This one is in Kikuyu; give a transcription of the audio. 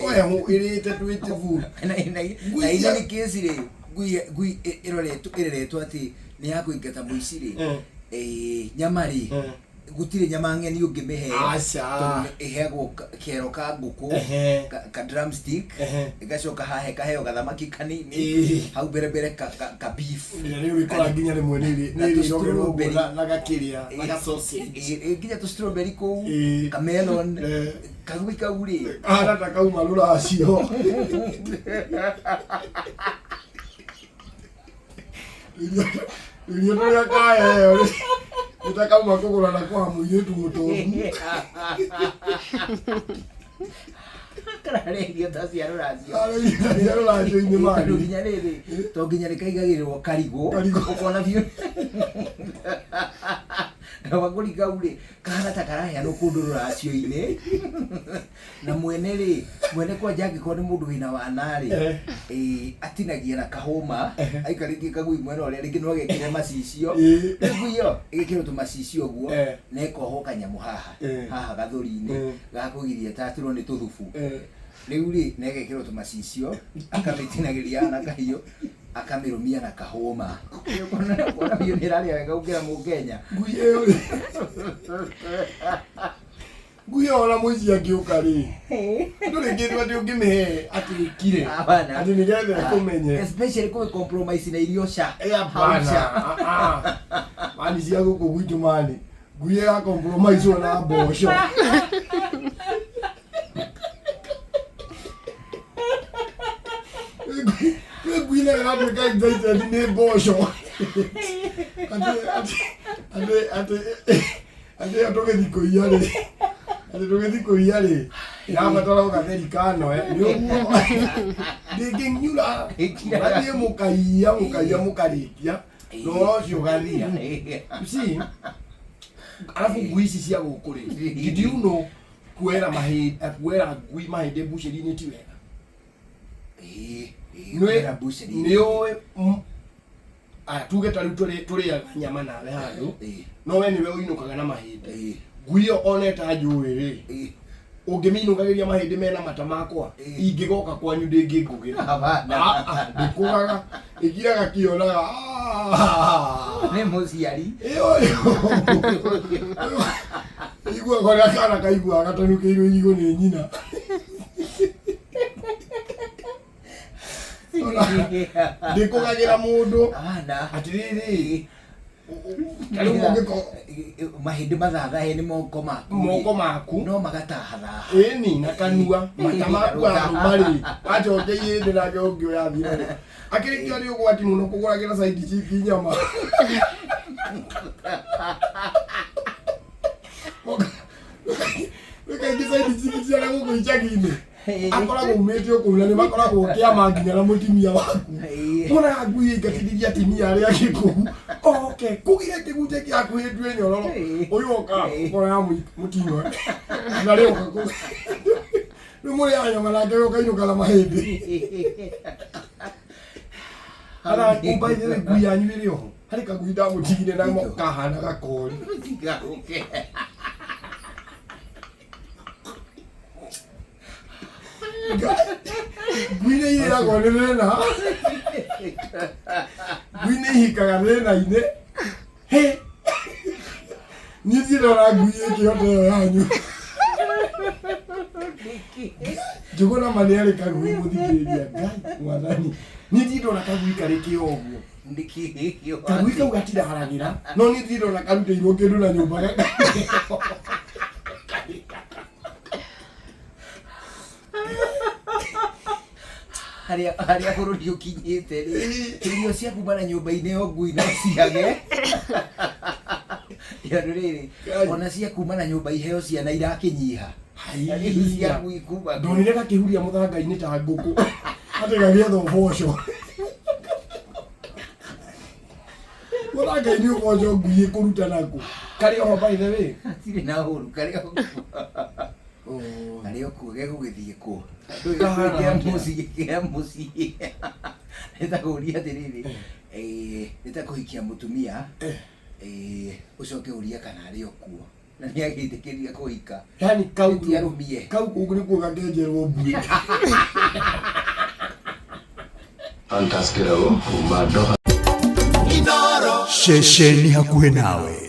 Hehu ĩrĩte twĩte food. Na Ngui ina nĩ kesi rĩ, ngui ĩroretwo ĩreretwo atĩ nĩ ya kũingata mũici rĩ. Nyama rĩ, gũtirĩ nyama ng'eni ũngĩmĩhe. Aca. Tondũ ĩheagwo kero ka ngũkũ, ka drumstick, ĩgacoka haha ĩkaheo gathamaki kanini, hau mbere mbere ka beef. Nginya rĩu ĩkora nginya rĩmwe nĩ Na nĩ ĩrĩrogerwo ũguo tũ-strawberry. na gakĩrĩa na ga sausage. Nginya tũ strawberry kũu, ka melon, kagui kau rĩ. Kahana ta kauma rũracio. Irio tũrĩa kaheo rĩ, nĩ ta kauma kũgũra na kwa mũirĩtu mũtongu. Kararĩa irio ta cia rũracio. Karĩa irio cia rũracio-inĩ Tondũ mani. nginya rĩrĩ, to nginya nĩ kaigagĩrĩrwo karigũ, Karigũ. ũkona biũ gabakũri kau rĩ, kahana ta karaheanwo kũndũ rũracio-inĩ. Na mwene rĩ, mwene kwanja angĩkorwo nĩ mũndũ wĩna wana rĩ, atinagia na kahũma, aikarĩtie kagui mwena ũrĩa, rĩngĩ no agekĩre macicio. Rĩu ngui ĩyo ĩgekĩrwo tũmacicio ũguo, na ĩkohwo kanyamũ haha, haha gathũri-inĩ, gakũgiria ĩtatũrwo nĩ tũthubu. Rĩu rĩ, na ĩgekĩrwo tũmacicio, akamĩtinagĩria haha na kahiũ, akamĩrũmia na kahũma. Ũkona biũ nĩ ĩrarĩa wega gũkĩra Mũkenya. Ngui ĩyo rĩ, ngui ĩyo ona mũici angĩũka rĩ, ndũrĩ kĩndũ atĩ ũngĩmĩhe atĩ ĩkire, Hapana. atĩ nĩgetha ĩkũmenye. Especially kũgĩ compromise na irio ca. Hapana. Hau ca. Ah, ah. Mani cia gũkũ gwitũ mani, ngui ĩra compromise na mboco. Kwĩ ngui nayo ĩratuĩka excited nĩ mboco. Atĩ atĩ atĩ atĩ atĩ ĩyo tũgĩthiĩ kũiya rĩ, atĩ tũgĩthiĩ kũiya rĩ, ĩrabatara o gatheri kanoe nĩ ũguo ndĩngĩng'ura, mũgathiĩ mũkaiya mũkaiya mũkarĩkia na ũhoro ũcio ũgathira. You see, arabu ngui ici cia gũkũ rĩ, did you know kuoera mahĩndĩ, kuoera ngui mahĩndĩ mbucĩri-inĩ ti wega? Kuoera mbucĩri-inĩ. Nĩ ũĩ aya tuge ta rĩu tũrĩaga nyama nawe handũ, no we nĩwe ũinũkaga na mahĩndĩ. Ngui ĩyo ona ĩtanjũĩ rĩ, ũngĩmĩinũkagĩria mahĩndĩ mena mata makwa, ingĩgoka kwanyu ndĩngĩngũgĩra. Hapana. Ah, ah, ndĩkũgaga, ĩgiraga kĩonaga. Ah. Nĩ mũciari. Ĩyo ĩyo. Iguaga ũrĩa kana kaiguaga gatanukĩirwo irigũ nĩ nyina. Ndĩkũgagĩra mũndũ. Hapana. Atĩrĩrĩ, ta rĩu ũngĩko Mahĩndĩ mathathae nĩ moko maku. Moko maku. No magatahathaha. Ĩni na kanua mata maku arũma rĩ, wacokia ihĩndĩ nake ũngĩ ũrathira rĩ, akĩrĩ kĩo nĩ ũgwati mũno kũgũragĩra side chick nyama. Rĩu kaingĩ side chick cia na gũkũ icagi-inĩ akoragwo umĩte o kũu na nĩ makoragwo kĩama nginya na mũtumia waku. Monaga ngui ĩingatithĩria atumia arĩa angĩ kũu oke kũgire kĩgunje kĩa hakuhĩ ndue nyororo, ũyũ oka ũkora ya mũtingo na rĩu oka kũu rĩu mũrĩaga nyama nake we ũkainũka na mahĩndĩ. Ana by the way, ngui yanyu ĩrĩ oho? Harĩ kagui ndamũtigire na kahana gakori. Gaũke. Ngui nĩ irĩragwo nĩ thĩna, ngui nĩ ihikaga thĩna-inĩ. Hĩ, niĩ ndirĩ ndona ngui ĩngĩhota ĩyo yanyu. Njũgũna ma nĩ arĩ kagui, mũthikĩrĩria, Ngai mwathani, niĩ ndirĩ ndona kagui karĩ kĩo ũguo. Kagui kau gatiraragĩra, no niĩ ndirĩ ndona karutĩirwo kĩndũ na nyũmba. Harĩa bũrũri ũkinyĩte rĩ, irio cia kuma na nyũmba-inĩ yo ngui no ciage, tondũ rĩrĩ, ona cia kuma na nyũmba iheo ciana irakĩnyiha. Rĩu cia ngui kuma kũ? Ndonire gakĩhuria mũthanga-inĩ ta ngũkũ atĩ gagĩetha ũboco mũthanga-inĩ, ũboco ngui ĩkũruta naku karĩ oho, by the way. Hatirĩ na ũru, karĩ o kuo, karĩ o kuo, gegũgĩthiĩ kũ? Kahana Kĩa atĩa? mũciĩ, kĩa mũciĩ nĩ ta kũũria atĩrĩrĩ, nĩ ta kũhikia mũtumia, ũcoke ũrie kana arĩ o kuo. Na nĩ agĩtĩkĩria kũhika. Yani kau Ti arũmie. Kau kũu nĩkuo gakenjerwo mbuĩ. Antas Kĩraũ kuma Doha. Ceceni hakuhĩ nawe.